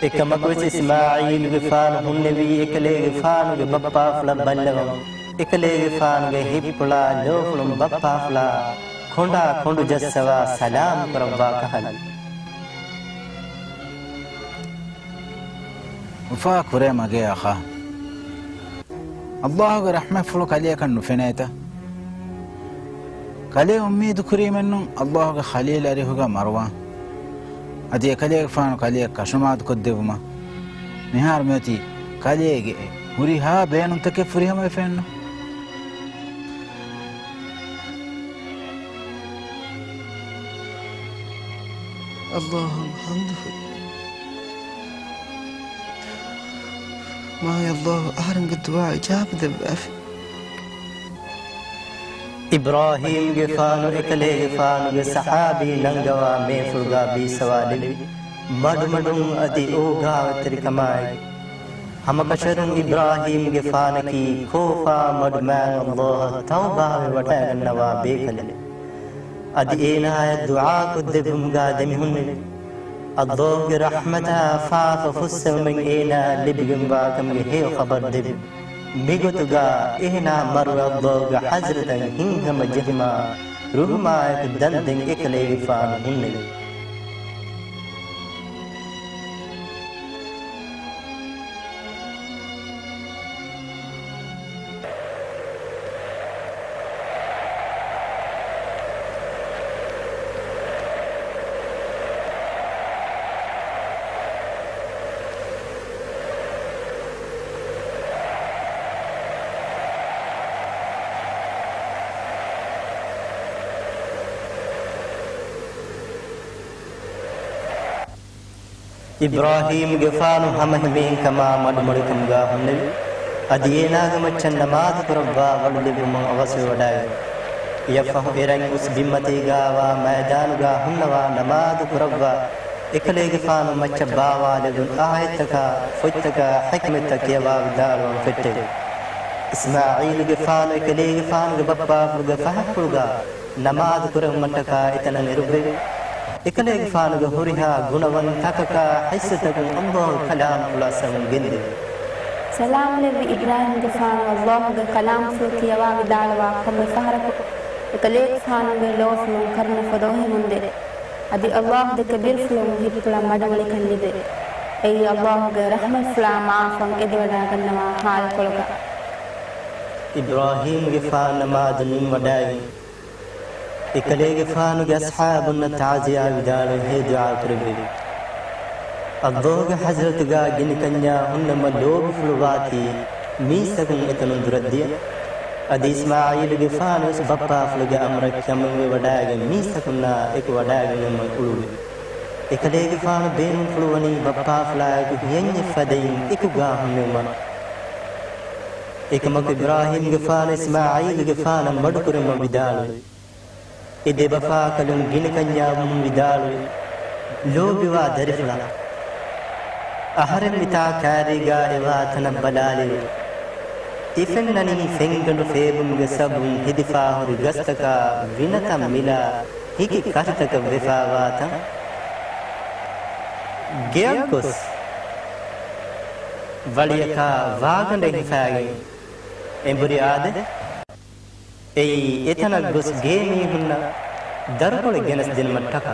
އެކަމަކުވެސް އިސްމާޢީލުގެފާނު ހުންނެވީ އެކަލޭގެފާނުގެ ބައްޕާފުޅަށް ބައްލަވަން، އެކަލޭގެފާނުގެ ހިތްޕުޅާ ލޯފުޅުން ބައްޕާފުޅާ ކޮނޑާ ކޮނޑު ޖައްސަވާ ސަލާމް ކުރައްވާ ކަހަލަ. އުފާ ކުރޭ މަގޭ އަޚާ. ﷲ ގެ ރަޙްމަތްފުޅު ކަލެއަކަށް ނުފެނޭތަ؟ ކަލޭ އުއްމީދު ކުރީމެއްނު ﷲ ގެ ޚަލީލް އަރިހުގަ މަރުވާން. އަދި އެކަލޭގެފާނު ކަލެއަށް ކަށުމާދުކޮށްދެއްވުމަށް. މިހާރު މިއޮތީ ކަލޭގެ ހުރިހާ ބޭނުންތަކެއް ފުރިހަމަވެފައެއްނު. ﷲ އަށް ޙަމްދު ހުރި. މާތް ﷲ އަހަރެންގެ ދުޢާ އިޖާބަ ދެއްވާފި. އިބްރާހީމްގެފާނު އެކަލޭގެފާނުގެ ޞަޙާބީ ނަންގަވާ މޭފުޅުގާ ބީސަވާލެއްވި. މަޑުމަޑުން އަދި އޯގާވެތެރިކަމާއި ހަމަކަށަވަރުން އިބްރާހީމްގެފާނަކީ ކޯފާ މަޑުމާތް ﷲ އަށް ތައުބާވެ ވަޑައިގަންނަވާ ބޭކަލެއް. އަދި އޭނާޔަށް ދުޢާކޮށްދެއްވުމުގާ ދެމިހުންނެވި. ﷲ ގެ ރަޙްމަތާ ފާފަ ފުއްސެވުމެއް އޭނާއަށް ލިބިގެންވާކަމުގެ ހެޔޮ ޚަބަރު ދެއްވި. މިގޮތުގާ އޭނާ މަރުވެ ﷲ ގެ ޙަޟްރަތަށް ހިތްހަމަ ޖެހުމާ ރުހުމާއެކު ދަންދެން އެކަލޭގެފާނު ހުންނެވި. އިބްރާހީމްގެފާނު ހަމައެހެންމީހުންކަމާ މަޑުމޮޅިކަމުގާ ހުންނެވި. އަދި އޭނާގެ މައްޗަށް ނަމާދު ކުރައްވާ ވަޅުލެއްވުމަށް އަވަސްވެވަޑައިގެން. އެއަށްފަހު އެރަށް އުސް ބިންމަތީގާވާ މައިދާނުގާ ހުންނަވާ ނަމާދު ކުރައްވާ އެކަލޭގެފާނު މައްޗަށް ބާވާލެވުނު އާޔަތްތަކާ ފޮތްތަކާ ޙިކްމަތްތައް ކިޔަވާ ވިދާޅުވަން ފެއްޓެވި. އިސްމާޢީލުގެފާނު އެކަލޭގެފާނުގެ ބައްޕާފުޅުގެ ފަހަތްޕުޅުގާ ނަމާދު ކުރެވުމަށްޓަކާ އެތަނަށް އެރުއްވެވި. އެކަލޭގެފާނުގެ ހުރިހާ ގުނަވަންތަކަކާ ޙިއްޞަތަކުން ﷲ ކަލާމްފުޅާ ސަމުން ގެންދެވި. ސަލާމްލެއްވި އިބްރާހީމްގެފާނު ﷲ ގެ ކަލާމްފުޅު ކިޔަވާ ވިދާޅުވާ ކޮންމެ ފަހަރަކު އެކަލޭގެފާނުގެ ލޯފުޅުން ކަރުނަ ފޮދޯހެމުންދޭ. އަދި ﷲ ދެކެ ބިރުފުޅުން ހިތްޕުޅަށް މަޑުމޮޅިކަން ލިބޭ. އެއީ ﷲ ގެ ރަޙްމަތްފުޅާ މަޢާފަށް އެދިވަޑައިގަންނަވާ ހާލުކޮޅުގަ. އިބްރާހީމްގެފާނު ނަމާދު ނިންމަވަޑައިގެން އެކަލޭގެފާނުގެ އަޞްޙާބުންނަށް ތާޒިޔާ ވިދާޅުވެ ހެޔޮ ދުޢާ ކުރެއްވެވި. ﷲގެ ޙަޟްރަތުގާ ގިނިކަންޏާ ހުންނަމަ ލޯބިފުޅު ވާތީ މީސްތަކުން އެތަނުން ދުރަށްދިޔަ. އަދި އިސްމާޢީލުގެފާނުވެސް ބައްޕާފުޅުގެ އަމުރަށް ކިޔަމަންވެވަޑައިގެން މީސްތަކުންނާ އެކު ވަޑައިގެންނެވުމަށް އުޅުއްވި. އެކަލޭގެފާނު ބޭނުންފުޅުވަނީ ބައްޕާފުޅާއެކު ހިޔަންޏެއް ފަދައިން އެކުގާ ހުންނެވުމަށް. އެކަމަކު އިބްރާހީމްގެފާނު އިސްމާޢީލުގެފާނަށް މަޑުކުރައްވަން ވިދާޅުވި. އެ ދެބަފާކަލުން ގިނިކަންޏާވުމުން ވިދާޅުވި، ލޯބިވާ ދަރިފުޅާ! އަހަރެން މިތާ ކާރީގާ އެވާ ތަނަށް ބަލާލިއިރު، ތިފެންނަނީ ފެންގަނޑު ފޭބުމުގެ ސަބަބުން ހެދިފާހުރި ގަސްތަކާ ވިނަތައް މިލާ ހިކި ކަށިތަކަށް ވެފާވާތަން. ގެއަށް ގޮސް ވަޅިއަކާ ވާގަނޑެއް ހިފާގެން އެނބުރި އާދޭ. އެއީ އެތަނަށް ގޮސް ގޭ މީހުންނަށް ދަރުކޮޅެއް ގެނެސްދިނުމަށްޓަކާ.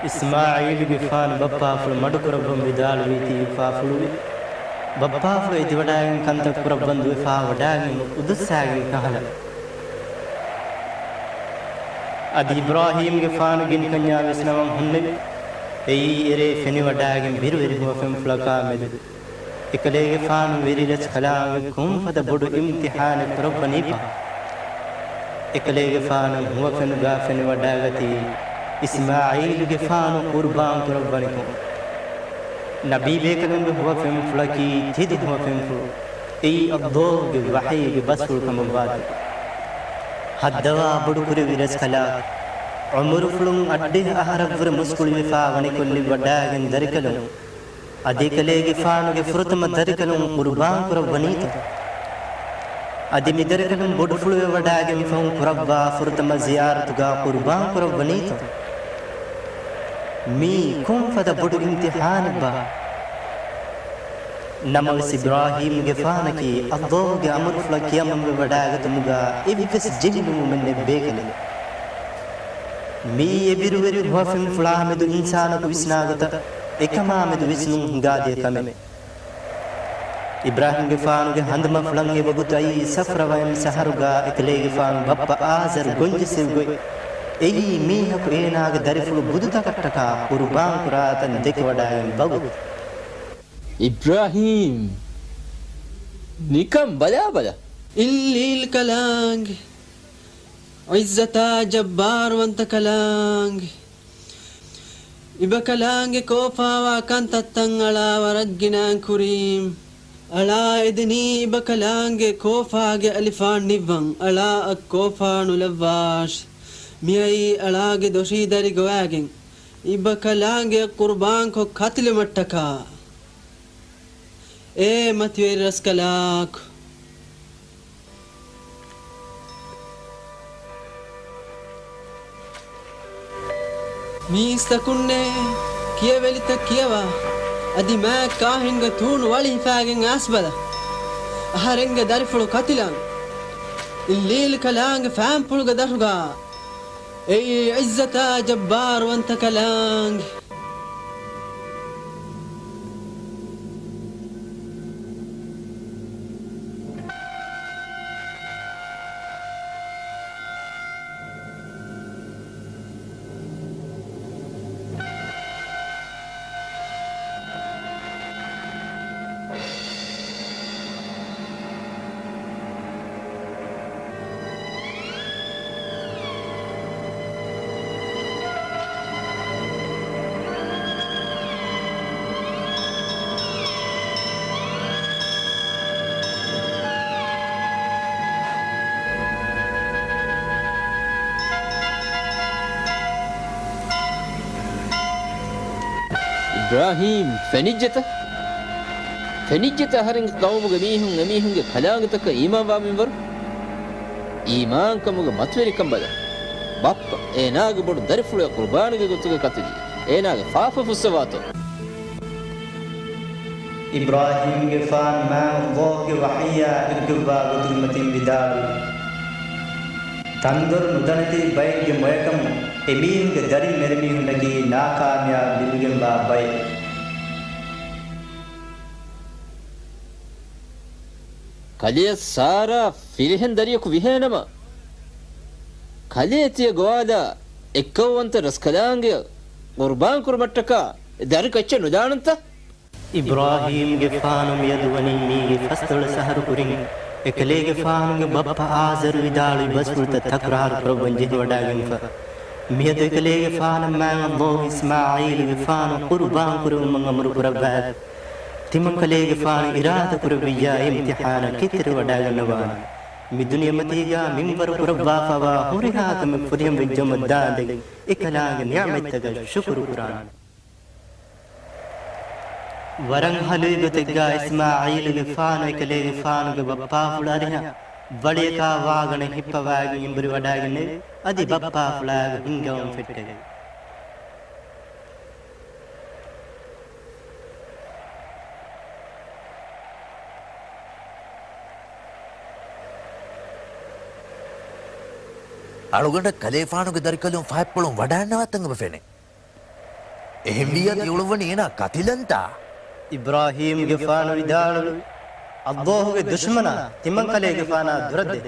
އިސްމާޢީލުގެފާނު ބައްޕާފުޅު މަޑުކުރައްވަން ވިދާޅުވީތީ އުފާފުޅުވި. ބައްޕާފުޅު އެދިވަޑައިގެން ކަންތައް ކުރައްވަން ދުވެފާ ވަޑައިގެން އުދުއްސާގެން ކަހަލަ. އަދި އިބްރާހީމްގެފާނު ގިނިކަންޏާ ވިސްނަވަން ހުންނެވި. އެއީ އެރޭ ފެނިވަޑައިގެން ބިރުވެރި ހުވަފެންފުޅަކާ މެދު. އެކަލޭގެފާނު ވެރިރަސްކަލާނގެ ކޮންފަދަ ބޮޑު އިމްތިޙާނެއް ކުރައްވަނީބާ؟ އެކަލޭގެފާނު ހުވަފެނުގާ ފެނިވަޑައިގަތީ އިސްމާޢީލުގެފާނު ޤުރުބާން ކުރައްވަނިކޮށް. ނަބީބޭކަލުންގެ ހުވަފެންފުޅަކީ ތެދު ހުވަފެންފުޅު. އެއީ ﷲގެ ވަޙީގެ ބަސްފުޅު ކަމަށްވާތީ. ހައްދަވާ ބޮޑުކުރެއްވި ރަސްކަލާކޮ، ޢުމުރުފުޅުން އައްޑިހަ އަހަރަށްވުރެ މުސްކުޅިވެފާ ވަނިކޮށްލިއްވަޑައިގެން ދަރިކަލުން، އަދި އެކަލޭގެފާނުގެ ފުރަތަމަ ދަރިކަލުން ޤުރުބާން ކުރައްވަނީތޯ؟ އަދި މިދަރިކަލުން ބޮޑުފުޅުވެވަޑައިގެންފަހުން ކުރައްވާ ފުރަތަމަ ޒިޔާރަތުގާ ޤުރުބާން ކުރައްވަނީތޯ؟ މީ ކޮންފަދަ ބޮޑު އިމްތިޙާނެއްބާ؟ ނަމަވެސް އިބްރާހީމްގެފާނަކީ ﷲގެ އަމުރުފުޅަށް ކިޔަމަންވެވަޑައިގަތުމުގާ އެއްވެސް ޖެހިލުމެއް ނެތް ބޭކަލެއް. މިއީ އެބިރުވެރި ހުވަފެންފުޅާމެދު އިންސާނަކު ވިސްނާގޮތަށް އެކަމާމެދު ވިސްނުން ހިނގާދިޔަ ކަމެއް. އިބްރާހީމްގެފާނުގެ ހަނދުމަފުޅަށް އެ ވަގުތު އައީ ސަފްރަ ވައިމް ޝަހަރުގާ އެކަލޭގެފާނު ބައްޕަ އާޒަރު ގޮންޖެއްސެވި ގޮތް. އެއީ މީހަކު އޭނާގެ ދަރިފުޅު ބުދުތަކަށްޓަކާ ޤުރުބާންކުރާތަން ދެކެވަޑައިގެން ވަގުތު. އިބްރާހީމް! ނިކަން ބަލާބަލަ! އިއްލީލް ކަލާނގެ، ޢިއްޒަތާ ޖައްބާރުވަންތަ ކަލާނގެ، އިބަ ކަލާނގެ ކޯފާވާ ކަންތައްތައް އަޅާ ވަރަށް ގިނައިން ކުރީމް. އަޅާ އެދެނީ އިބަ ކަލާނގެ ކޯފާގެ އަލިފާން ނިއްވަން، އަޅާއަށް ކޯފާ ނުލައްވާށި. މިއައީ އަޅާގެ ދޮށީ ދަރި ގޮވައިގެން. އިބަ ކަލާނގެއަށް ޤުރުބާންކޮށް ކަތިލުމަށްޓަކާ. އޭ މަތިވެރި ރަސްކަލާކޮ! މީސްތަކުންނޭ، ކިޔަވެލިތައް ކިޔަވާ، އަދި މާތް ކާހިންގެ ތޫނު ވަޅި ހިފާގެން އައިސްބަލަ. އަހަރެންގެ ދަރިފުޅު ކަތިލަން. އިއްލީލް ކަލާނގެ ފާންޕުޅުގެ ދަށުގާ. އެއީ ޢިއްޒަތާ ޖައްބާރުވަންތަ ކަލާނގެ. އިބްރާހީމް ފެނިއްޖެތަ؟ ފެނިއްޖެތަ އަހަރެންގެ ޤައުމުގެ މީހުން އެމީހުންގެ ކަލާނގެތަކަށް އީމާންވާ މިންވަރު؟ އީމާންކަމުގެ މަތިވެރިކަން ބަލަ. ބައްޕަ އޭނާގެ ބޮޑު ދަރިފުޅުއެއް ޤުރުބާނުގެ ގޮތުގަ ކަތިލީ. އޭނާގެ ފާފަ ފުއްސަވާތޯ؟ އިބްރާހީމްގެފާނު މާތް ﷲގެ ވަޙީއާ އެއްގޮތްވާ ގޮތުގެ މަތިން ވިދާޅުވި، ތަންދޮރު ނުދަނެތި ބައެއްގެ މޮޔަކަމުން އެމީހުންގެ ދަރިން މެރިމީހުންނަކީ ނާކާމިޔާބު ލިބިގެންވާ ބައެއް. ކަލެއަށް ސާރާ ފިރިހެން ދަރިޔަކު ވިހޭނަމަ، ކަލޭ ތިޔަ ގޮވާލާ އެއްކައުވަންތަ ރަސްކަލާނގެއަށް ޤުރުބާން ކުރުމަށްޓަކާ ދަރިކޮށް އެއްޗެއް ނުދާނަންތަ؟ އިބްރާހީމްގެފާނު މިއަދު ވަނީ މީގެ ފަސްދޮޅަސް އަހަރު ކުރިން. އެކަލޭގެފާނުގެ ބައްޕަ އާޒަރު ވިދާޅުވި ބަސްފުޅުތައް ތަކުރާރު ކުރައްވަން ޖެހިވަޑައިގެންފަ. މިއަދު އެކަލޭގެފާނަށް މާތް ﷲ އިސްމާޢީލުގެފާނު ޤުރުބާން ކުރެވުމަށް އަމުރު ކުރައްވާ. ތިމަންކަލޭގެފާނު އިރާދަ ކުރެއްވިއްޔާ އެ އިމްތިޙާނަށް ކިތިރިވަޑައިގަންނަވާނެ. މި ދުނިޔެމަތީގާ މިންވަރު ކުރައްވާފަވާ ހުރިހާ ކަމެއް ފުރިހަމަވެއްޖައުމަށް ދާންދެން އެކަލާނގެ ނިޢުމަތްތަކަށް ޝުކުރު ކުރާނެ. ވަރަށް ހަލުވި ގޮތެއްގާ އިސްމާޢީލުގެފާނު އެކަލޭގެފާނުގެ ބައްޕާފުޅު އަރިހަށް ވަޅިއަކާ ވާގަނޑަށް ހިއްޕަވައިގެން އެނބުރި ވަޑައިގެންނެވި. އަދި ބައްޕާފުޅާގެ ހިންގަވަން ފެއްޓެވި. އަޅުގަނޑަށް ކަލޭފާނުގެ ދަރިކަލުން ފަހަތްޕުޅުން ވަޑައިންނަވާތަން އެބަ ފެނޭ. އެހެންވިއްޔާ ތި އުޅުއްވަނީ އޭނާ ކަތިލަންތާ؟ އިބްރާހީމްގެފާނު ވިދާޅުވި، ﷲގެ ދުޝްމަނާ ތިމަންކަލޭގެފާނާ ދުރަށްދޭ.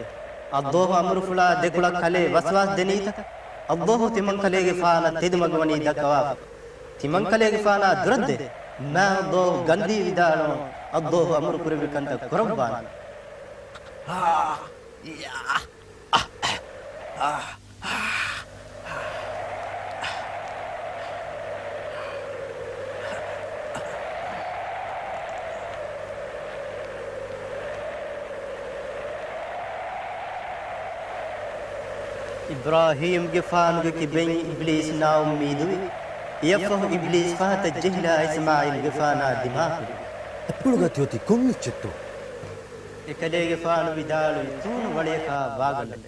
ﷲ އަމުރުފުޅާ ދެކޮޅަށް ކަލޭ ވަސްވާސް ދެނީތަ؟ ﷲ ތިމަންކަލޭގެފާނަށް ތެދުމަގު ވަނީ ދައްކަވާފަ. ތިމަންކަލޭގެފާނާ ދުރަށްދޭ. މާތް ﷲ ގަންދީ ވިދާޅުވަން، ﷲ އަމުރު ކުރެއްވި ކަންތައް ކުރައްވާނެ. އިބްރާހީމްގެފާނުގެ ކިބައިން އިބްލީސް ނާއުއްމީދުވި. އެއަށްފަހު އިބްލީސް ފަހަތަށް ޖެހިލާ އިސްމާޢީލްގެފާނާ ދިމާކުރި. އެއްޕުޅުގަ ތިއޮތީ ކޮން އެއްޗެއްތޯ؟ އެކަލޭގެފާނު ވިދާޅުވި ތޫނު ވަޅިއަކާ ވާގަނޑެއް.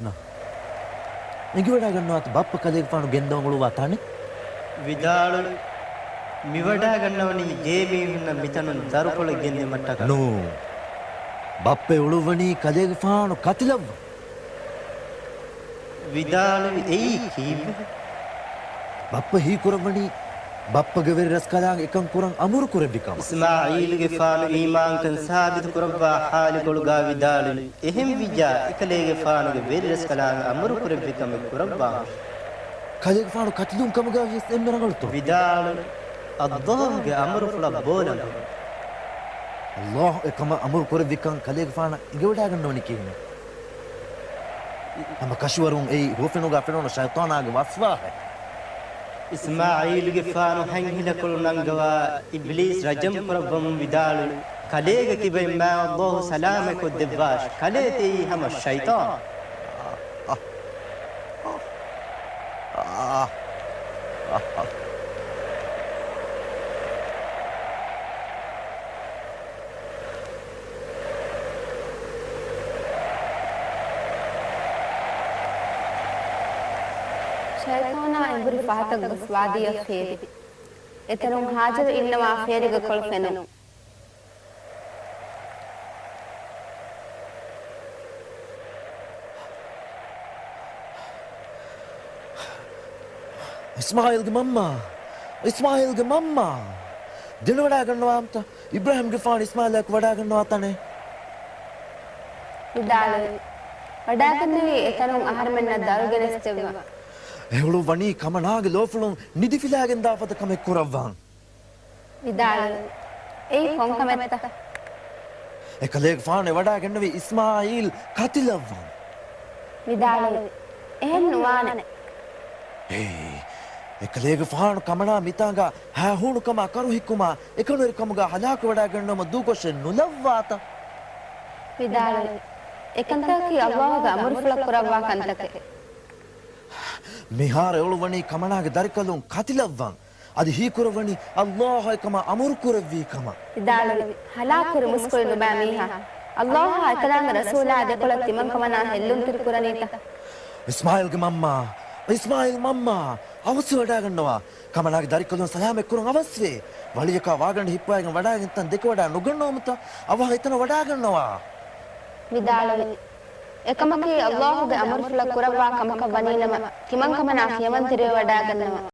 ނަ. އެނގިވަޑައިގަންނަވާތަ ބައްޕަ ކަލޭގެފާނު ގެންދަވަން އުޅުއްވާ ތަނެއް؟ ވިދާޅުވި، މިވަޑައިގަންނަވަނީ ގޭމީހުންނަށް މިތަނުން ދަރުކޮޅެއް ގެންދިއުމަށްޓަކާ. ނޫން. ބައްޕަ އުޅުއްވަނީ ކަލޭގެފާނު ކަތިލައްވަން. ވިދާޅުވި، އެއީ ކީއްވެ؟ ބައްޕަ ހީކުރައްވަނީ ބައްޕަގެ ވެރި ރަސްކަލާނގެ އެކަން ކުރަން އަމުރު ކުރެއްވި ކަމަށް. އިސްމާޢީލުގެފާނު އީމާންކަން ސާބިތު ކުރައްވާ ޙާލުކޮޅުގާ ވިދާޅުވި، އެހެންވިއްޔާ އެކަލޭގެފާނުގެ ވެރިރަސްކަލާނގެ އަމުރު ކުރެއްވި ކަމެއް ކުރައްވާހުށި. ކަލޭގެފާނު ކަތިލުން ކަމުގާ ވިޔަސް އެންމެ ރަނގަޅުތޯ؟ ވިދާޅުވި، ﷲގެ އަމުރުފުޅަށް ބޯލަން. ﷲ އެކަމަށް އަމުރު ކުރެއްވިކަން ކަލޭގެފާނަށް އެނގިވަޑައިގަންނަވަނީ ކިހިނެއް؟ ހަމަ ކަށަވަރުން އެއީ ހުވަފެނުގާ ފެނުނު ޝައިޠާނާގެ ވަސްވާހެއް. އިސްމާޢީލުގެފާނު ހަތްހިލަކޮޅު ނަންގަވާ އިބްލީސް ރަޖަމް ކުރައްވަމުން ވިދާޅުވި، ކަލޭގެ ކިބައިން މާތް ﷲ ސަލާމަތްކޮށްދެއްވާށި. ކަލޭ ތިއީ ހަމަ ޝައިޠާން. ޝައިޠާނާ އެނބުރި ފަހަތަށް ގޮސް ވާދީއަށް ފޭބި. އެތަނުން ހާޖަރު އިންނަވާ ފޭރިގެ ކޮޅު ފެނުނު. އިސްމާޢީލްގެ މަންމާ! އިސްމާޢީލްގެ މަންމާ! ދެނެވަޑައިގަންނަވާންތަ؟ އިބްރާހީމްގެފާނު އިސްމާޢީލާއެކު ވަޑައިގަންނަވާ ތަނެއް. ވިދާޅުވި، ވަޑައިގަންނެވީ އެތަނުން އަހަރެމެންނަށް ދަރު ގެނެސްދެއްވަން. އެ އުޅުއްވަނީ ކަމަނާގެ ލޯފުޅުން ނިދިފިލާގެން ދާފަދަ ކަމެއް ކުރައްވާން. ވިދާޅުވި، އެއީ ކޮންކަމެއްތަ؟ އެކަލޭގެފާނު ވަޑައިގެންނެވީ އިސްމާޢީލް ކަތިލައްވަން. ވިދާޅުވި، އެހެން ނުވާނެ. އޭ، އެކަލޭގެފާނު ކަމަނާ މިތާނގާ ހައިހޫނުކަމާ ކަރުހިއްކުމާ އެކަނުވެރިކަމުގާ ހަލާކުވެވަޑައިގަންނަވަމުން ދޫކޮށެއް ނުލައްވާތަ؟ ވިދާޅުވި، އެކަންތަކަކީ ﷲގެ އަމުރުފުޅަށް ކުރައްވާ ކަންތަކެއް. މިހާރު އެ އުޅުއްވަނީ ކަމަނާގެ ދަރިކަލުން ކަތިލައްވަން. އަދި ހީކުރައްވަނީ ﷲ އެކަމަށް އަމުރު ކުރެއްވީ ކަމަށް. ވިދާޅުވި، ހަލާކުކުރި މުސްކުޅި ނުބައި މީހާ. ﷲއާ އެކަލާނގެ ރަސޫލާ ދެކޮޅަށް ތިމަން ކަމަނާ ހެއްލުންތެރި ކުރަނީތަ؟ އިސްމާޢީލްގެ މަންމާ! އިސްމާޢީލް މަންމާ! އަވަސްވެ ވަޑައިގަންނަވާ. ކަމަނާގެ ދަރިކަލުން ސަލާމަތް ކުރަން އަވަސްވޭ. ވަޅިއަކާ ވާގަނޑަށް ހިއްޕަވައިގެން ވަޑައިގެން ތަން ދެކެވަޑައި ނުގަންނަވަމުތަ؟ އަވަހަށް އެތަނަށް ވަޑައިގަންނަވާ. ވިދާޅުވި، އެކަމަކީ ﷲގެ އަމުރުފުޅަށް ކުރައްވާ ކަމަކަށް ވަނީނަމަ، ތިމަން ކަމަނާ ފިޔަވަންތެރިވެވަޑައިގަންނަވާ.